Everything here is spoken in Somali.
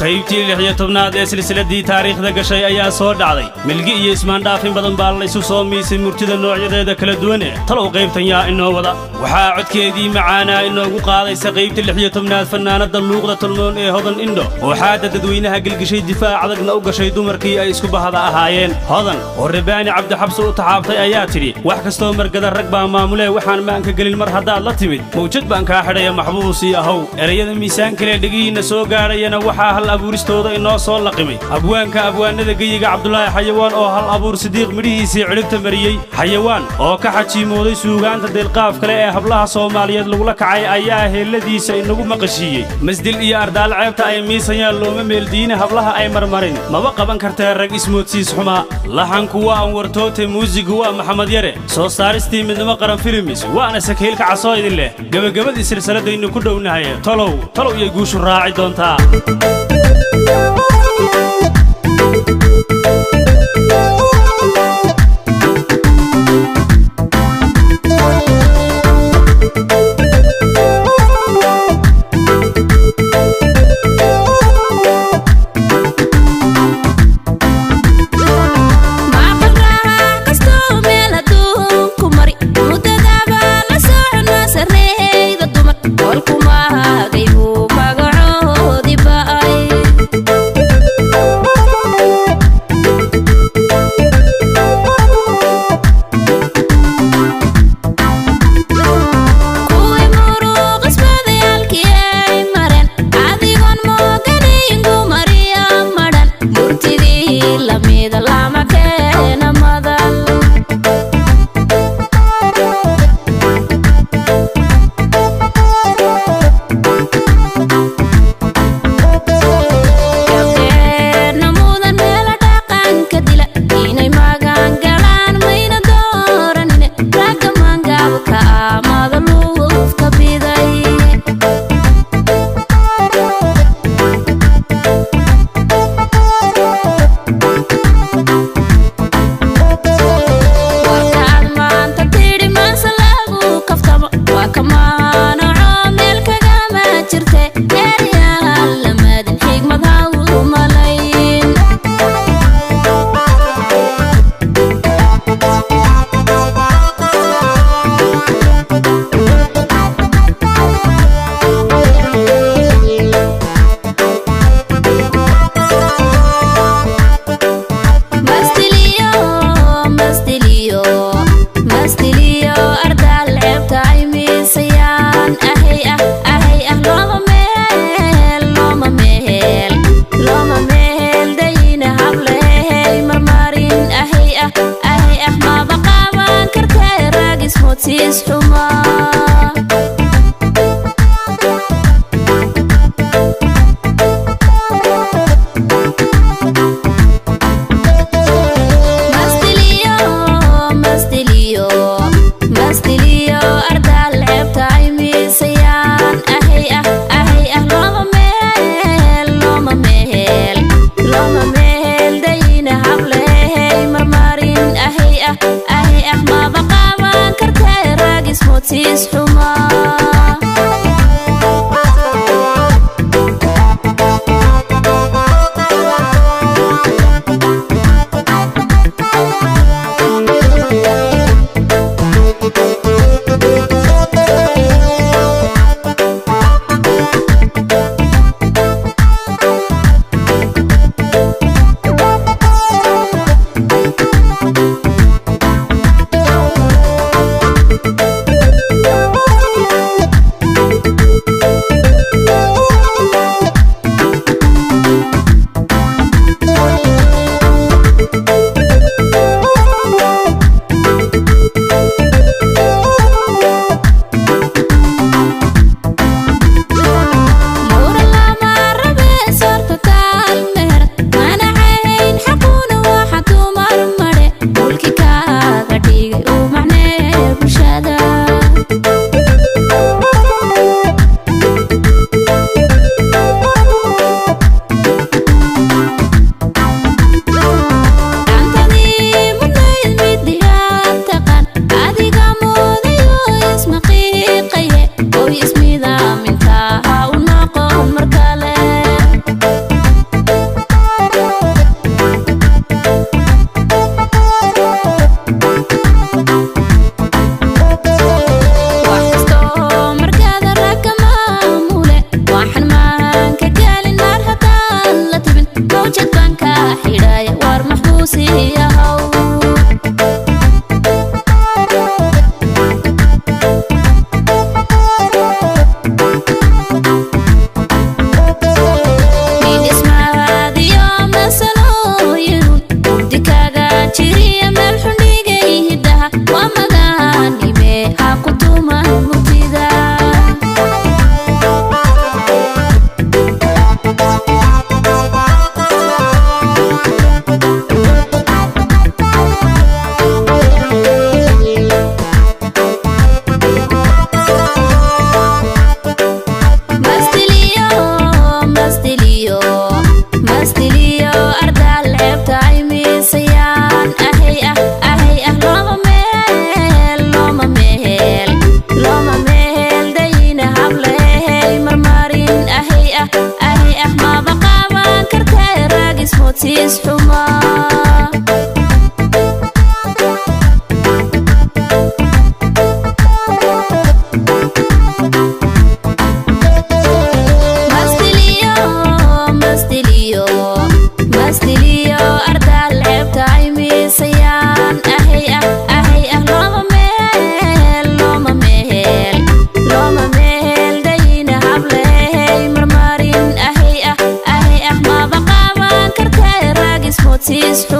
Qaybtii 16aad ee silsiladii taariikhda gashay ayaa soo dhacday. Milgi iyo ismaandhaafin badan baa laysu soo miisay murtida noocyadeeda kala duwane. Talow qaybtan yaa inoo wada? Waxaa codkeedii macaanaa inoogu qaadaysa qaybta 16aad fannaanadda luuqda tolmoon ee Hodan Indho, oo xaadda dadweynaha gelgishay, difaac adagna u gashay dumarkii ay isku bahada ahaayeen. Hodan oo Rabaani Cabdixabsi u taxaabtay ayaa tidhi: "Wax kastoo margada rag baa maamulee, waxaan maanka gelin mar haddaad la timid, mawjad baan kaa xidhaya, maxbuusii ahow." Erayada miisaankale dhegihiinna soo gaadhayana waxaa hal abuuristooda inoo soo laqimay abwaanka abwaanada geyiga, Cabdulaahi Xayawaan, oo hal abuur Sidiiq midhihiisii cidhibta mariyey. Xayawaan oo ka xajiimooday suugaanta deelqaaf kale ee hablaha Soomaaliyeed lagula kacay ayaa heelladiisa inagu maqashiiyey: "Masdil iyo ardaal ceebta ay miisayaan, looma meeldiine hablaha ay marmarin, maba qaban kartee rag ismoodsiis xumaa." Laxanku waa Anwartoote, muusigu waa Maxamed Yare, soo saaristii Midnimo Qaran Filimis, waana Sakiilka Casoo idin leh. Gebagabadii silsilladaynu ku dhownahay, tolow talow iyay guushu raaci doontaa? Mastiliyo ardaal ceebta ay miisayaan, ahay ah, ahay ah, looma meel, looma meel, looma meel dayina hablehey marmarin, ahay ah, ahay ah, maba qaban kartee raagis mootiis xuma. Mastiliyo, mastiliyo, mastiliyo ardaal ceebta ay miisayaan, ahay ah, ahay ah, looma meel, looma meel, looma meel dayina hablehey marmarin, ahay ah, ahay ah, maba qaban kartee raagis mootiis xuma.